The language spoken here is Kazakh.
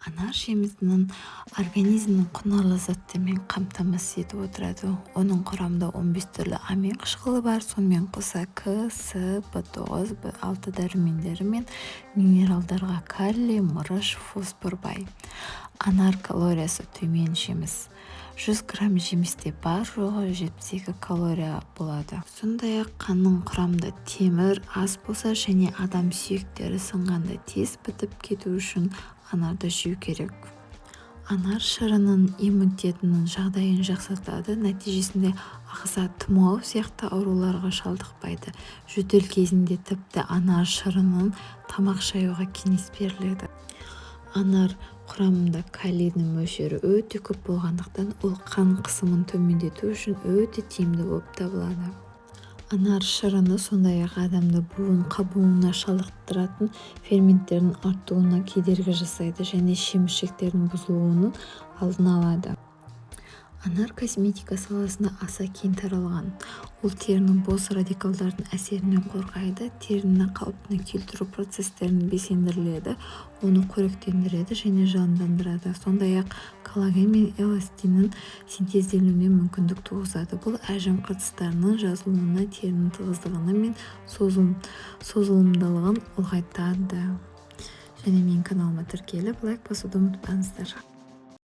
Анар жемісінің организмін құнарлы заттармен қамтамасыз етіп отырады. Оның құрамында 15 түрлі амин қышқылы бар, сонымен қоса К, С, В9, В6 дәрумендері мен минералдарға калий, мырыш, фосфор бай. Анар калориясы төмен жеміс. 100 грамм жемісте бар-жоғы 72 калория болады. Сондай-ақ қанның құрамында темір аз болса және адам сүйектері сынғанда тез бітіп кету үшін анарды жеу керек. Анар шырынын иммунитетінің жағдайын жақсартады, нәтижесінде ағза тұмау сияқты ауруларға шалдықпайды. Жөтел кезінде тіпті анар шырынын тамақ шаюға кеңес беріледі. Анар құрамында калийдің мөлшері өте көп болғандықтан, ол қан қысымын төмендету үшін өте тиімді болып табылады. Анар шырыны сондай-ақ адамды буын қабынуына шалдықтыратын ферменттердің артуына кедергі жасайды және шеміршектердің бұзылуының алдын алады. Анар косметика саласында аса кең таралған. Ол теріні бос радикалдардың әсерінен қорғайды, теріні қалпына келтіру процестерін белсендіреді, оны қоректендіреді және жандандырады. Сондай-ақ коллаген мен эластиннің синтезделуіне мүмкіндік туғызады. Бұл әжім қыртыстарының жазылуына, терінің тығыздығы мен созылымдылығын ұлғайтады. Және менің каналыма тіркеліп, лайк басуды ұмытпаңыздар.